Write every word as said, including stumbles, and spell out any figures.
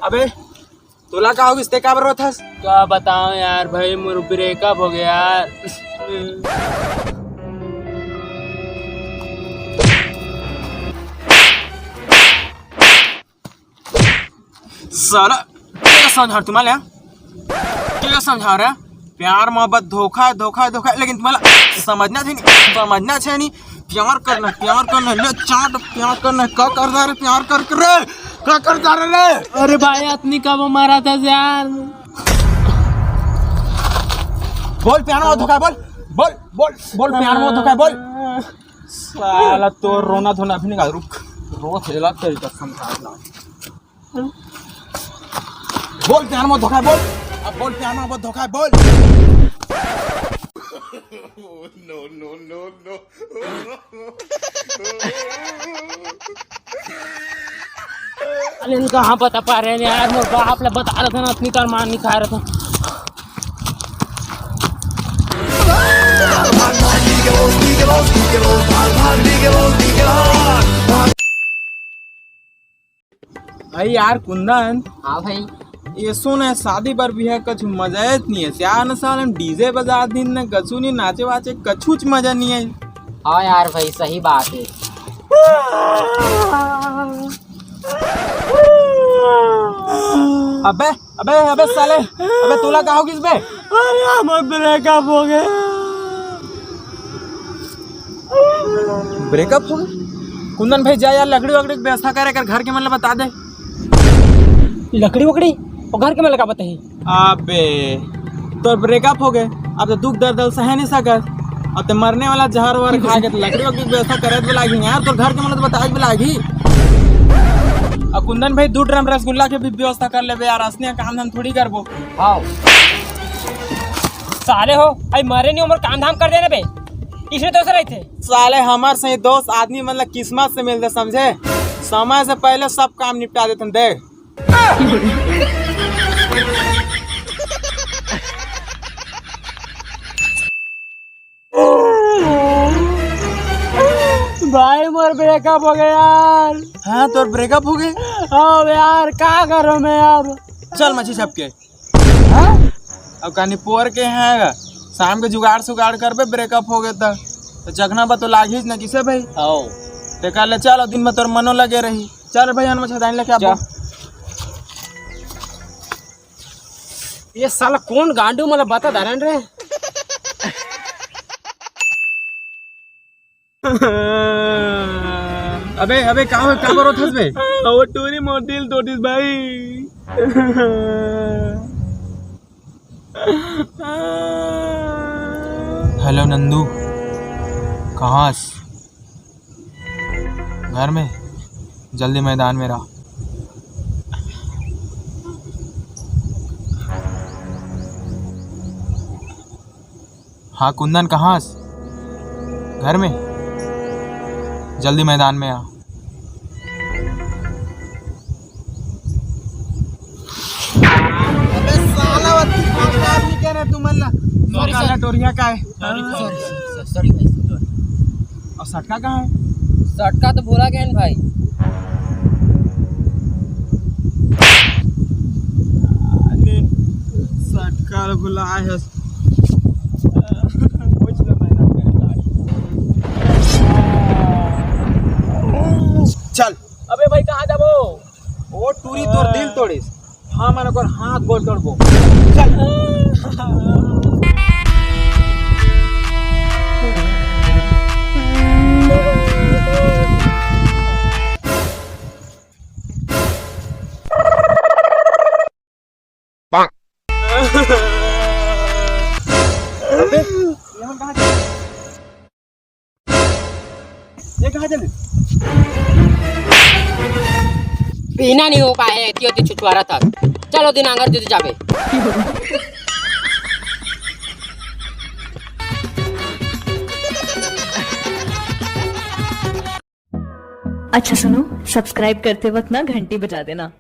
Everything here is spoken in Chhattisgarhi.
अबे, तोला का होगिस, ते काबर रोथस? का बताओ यार भाई, मोर ब्रेकअप हो गया यार। साला, के समझा तुम्हारे, के समझा रहा? प्यार मोहब्बत धोखा है, धोखा है, धोखा है, लेकिन तुम्हारा समझना चाहिए नहीं, समझना चाहिए नहीं। प्यार करना, प्यार करना, ले चाट, प्यार करना, का करता रे, प्यार करके रे, का करता रे, रे? अरे भाई, अतनी कब मारा था यार? बोल, प्यार मोहब्बत धोखा है, बोल, बोल, बोल, बोल, प्यार मोहब्बत धोखा है, बोल। साला, तो रोना धोना भी निकाल, रुक, रो थेला तेरी कसम खा ला। बोल, प्यार मोहब्बत धोखा है, बोल। अब बोल, प्यार मोहब्बत धोखा है, बोल। No, no, no, no। अरे, इनका हाँ बता पा रहे हैं यार, मोर बाप ला बता रहा था ना, अतनी तार मार नहीं खा रहा था। भाई यार कुंदन, हाँ भाई। ये सुन है, शादी बर भी है, कुछ मजा ही नहीं है यार। न साले हम डीजे बजा दिन, न कछु नहीं, नाचे वाचे कछुच मजा नहीं है। हाँ यार भाई, सही बात है। अबे, अबे, अबे साले, अबे तोला का होगिस बे? अरे, हमर ब्रेकअप हो गया। ब्रेकअप हो गया? कुंदन भाई, जा यार, लकड़ी वकड़ी के व्यवस्था करे कर, घर के मन ला बता दे। लकड़ी वकड़ी? और घर के मन ला का बताही? अबे, तोर ब्रेकअप हो गए, अब तो दुख दर्द सह नहीं सकत। अब तो मरने वाला जहर वहर खा के तो लकड़ी वकड़ी के व्यवस्था करे भी लागी यार, तोर घर के मन ला तो बताए भी लागी। और कुंदन भाई, दू ड्रम रसगुल्ला के भी व्यवस्था कर लेबे यार, असने काम धाम थोड़ी करबो। हाँ। साले हो, अई मरे नहीं, उमर काम धाम कर देना बे। इसमें तो ऐसा रहते। साले, हमर सही दोस्त आदमी मन ला किस्मत से मिलते, समझे? समय से पहले सब काम निपटा देते हैं, देख। भाई, मोर ब्रेकअप हो गया यार। हाँ, तोर ब्रेकअप हो गए? हाँ यार, का करो मैं अब? चल मछली छप के। हाँ? अब कानी पोर के हैं, शाम के जुगाड़ सुगाड़ करबे, ब्रेकअप हो गए त। तो चखना बा तो लागिस न किसे भाई? आओ। ते कर ले, चल, दिन में तोर मनो लगे रही। चल भाई, अन मछली दानी लेके जा। आबो। ये साला कौन गांडू मला बता दारन रे? अबे, अबे, का हो, का करो थस बे? वो टूरी मोर दिल तोड़िस भाई। हेलो नंदू, कहाँ हस? घर में? जल्दी मैदान में रह। हाँ कुंदन, कहाँ हस? घर में? जल्दी मैदान में आ। अबे साला, वो तू फालतू आदमी कह रहे तू मन ला। Sorry, sorry. टोरिया का है? सॉरी, सॉरी, सॉरी, सॉरी भाई, सॉरी। और सटका कहाँ है? सटका तो भुला गए हैं भाई। अरे, सटका भुला है। चल। अबे भाई, कहाँ जाबो? ओ टूरी, तोर दिल तोड़िस। हाँ, मन ओकर हाथ गोड़ तोड़बो। चल। अबे, ये मन कहाँ चले? ये कहाँ चले? पीना नहीं हो पाए, एती ओती छुछुआरा था। चलो, दिन आंगर दे जाबे। अच्छा सुनो, सब्सक्राइब करते वक्त ना घंटी बजा देना।